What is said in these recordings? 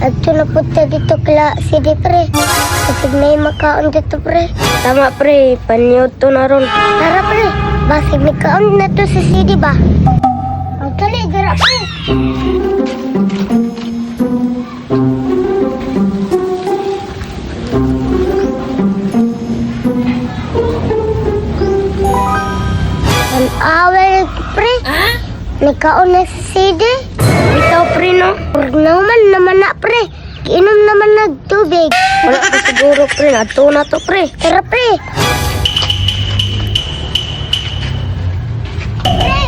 Adto na pud ta dito kila CD, pre. Basig may makaon dito, pre. Tama, pre, panyod to na ron. Tara, pre, basig may kaon na to sa CD ba? Ang kali, dira, pre. Ang awal, pre. Nagkaon na sa CD. Bitaw, pre, no? Murag naman naman na, pre. Inom naman nagtubig. Wala pa siguro, pre. Adto na to, pre. Tara, pre. Pre!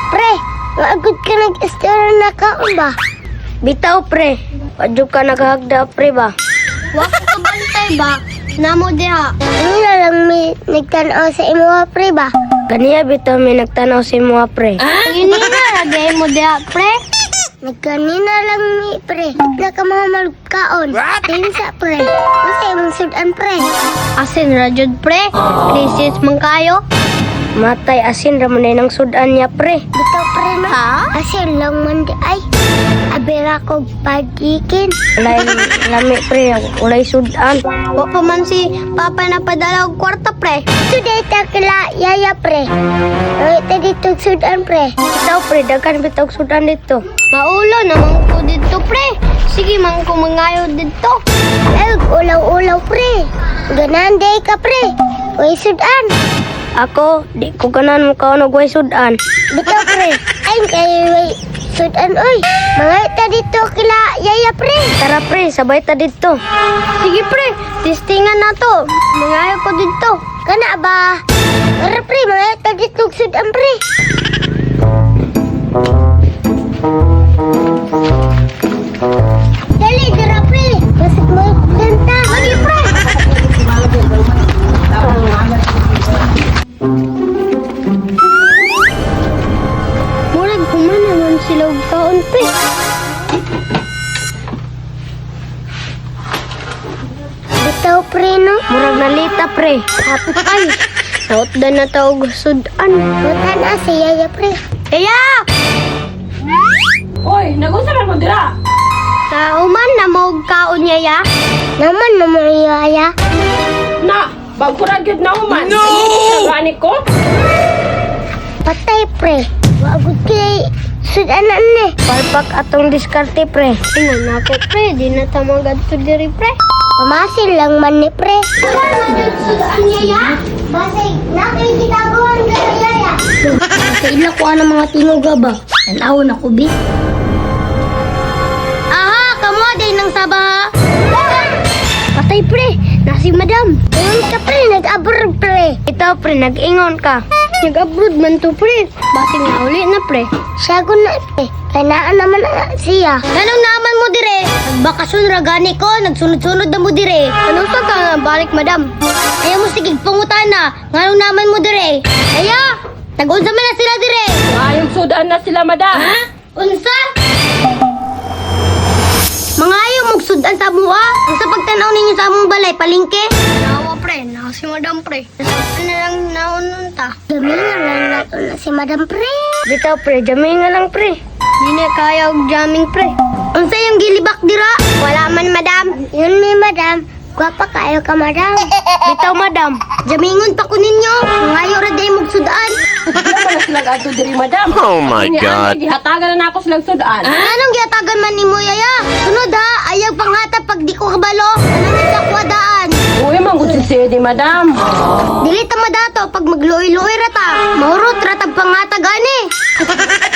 Pre, maagod ka nag-istorya na kaon ba? Bitaw, pre. Wadyo ka naghagda, pre ba? Wa ko kabantay ba? Namo diha. Ano na lang may nagtanaw sa imo, pre ba? Ganiya bitaw may nagtanaw sa imo, pre. Kanina lagay mo diha, pre. Nagkanina lang mi, pre. Nakamahamal kaon. Tinsa, pre. Unsa imong sudan, pre? Asin ra jud, pre. Crisis man kayo. Matay asin ra man ng sudan niya, pre. Bitaw, pre, no? Ha? Asin lang man di ay. Abira kog pagikin. Walay lami, pre. Walay sudan. Wa pa man si Papa na padala og kwarta, pre. Today ta kila yaya, pre. Ay, ta dito sudan, pre. Bitaw, pre. Daghan bitaw og sudan dito. Maulo naman ko dito, pre. Sige man ko mangayo dito. Ay, ulaw-ulaw, pre. Ganan day ka, pre. Uy, sudan. Ako, di ko ganan mo kaon og way sudan. Bitaw, pre. Ay, kay way sudan, oy. Mga ta dito kila yaya, pre. Tara, pre, sabay ta dito. Sige, pre. Testingan na to. Mangayo ko dito. Kana ba? Tara, pre. Mga ta dito sudan, pre. Dali, dira, pre. Basig mo ganta. Lagi, pre. Murag human naman sila og kaon, pre. Bitaw, pre, no? Murag nalita, pre. Ay, nautdan na ta og sudan. Butan na si Yaya, pre. Yaya! Oy, nag-unsa man mo dira? Nauman na mo og kaon, Yaya. Naman na mo, Yaya. Na, bago ra gyud na human. No! Gani ko? Patay, pre. Wagod kay sudan na ni. Palpak atong diskarte, pre. Ingon na ko, pre. Di na ta magadto diri, pre. Pamasin lang man ni, pre. Wala man yung sudan, Yaya. Basig, nakikitaguan ka, Yaya. Sa ila ko ang mga tinguga ba? Tanaw na ko, bi. Aha, kamo day nang saba ha. Patay, pre. Nasi madam. Ingon ka, pre. Nag-abroad, pre. Itaw, pre, nag-ingon ka. Nag-abroad man to, pre. Basig na uli na, pre. Siya na, pre. Kaya naman na siya. Anong naman mo dire? Nagbakasyon ra gani ko. Nagsunod-sunod na mo dire. Anong sa ka balik, madam? Ayaw mo sige pangutana. Nganong naman mo dire? Aya! Nag-unsa man na sila dire. Maayong sudan na sila, madam. Unsa? Mga ayaw magsudan sa mua. Unsa pagtanaw ninyo sa among balay, palingke? Nawa, pre, na si madam, pre. Nasaan na lang naunun ta. Dami na lang nato na si madam, pre. Bitaw, pre, jamming nga lang, pre. Di na kaya og jamming, pre. Unsa yung gilibak dira? Wala man, madam. Yun mi, madam. Gwapa kayo ka, madam. Bitaw, madam. Jamingon pa ko ninyo. Ngayo ra day magsudan. Wala man na sila adto diri, madam. Oh my Kini, God. ani, Gihatagan na nako silang sudan. Anong gihatagan man nimo, yaya? Sunod ha, ayaw panghata pag di ko kabalo. Anong sa kwadaan? Uy, man gud si Sedi, madam. Dili ta madato pag magluoy-luoy ra ta. Mahurot ra tag pangatag ani.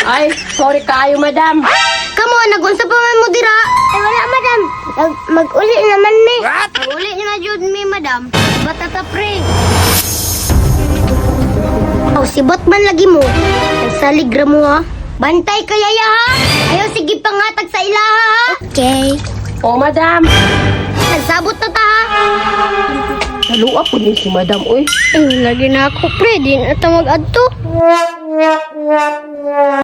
Ay, sorry kayo, madam. Kamo nagunsa pa man mo dira? Ay wala, madam. Mag-uli naman mi. Mag-uli na jud mi, madam. Bata ta, pre. Oh, si Batman lagi mo. Nagsalig ra mo ha. Bantay ka, yaya ha. Ayaw sige pangatag sa ilaha ha. Okay. Oh, madam. Nagsabot na ta ha. Naluwa po ni si madam, uy. Ay, lagi na ako, pre. Di na ta mag-adto.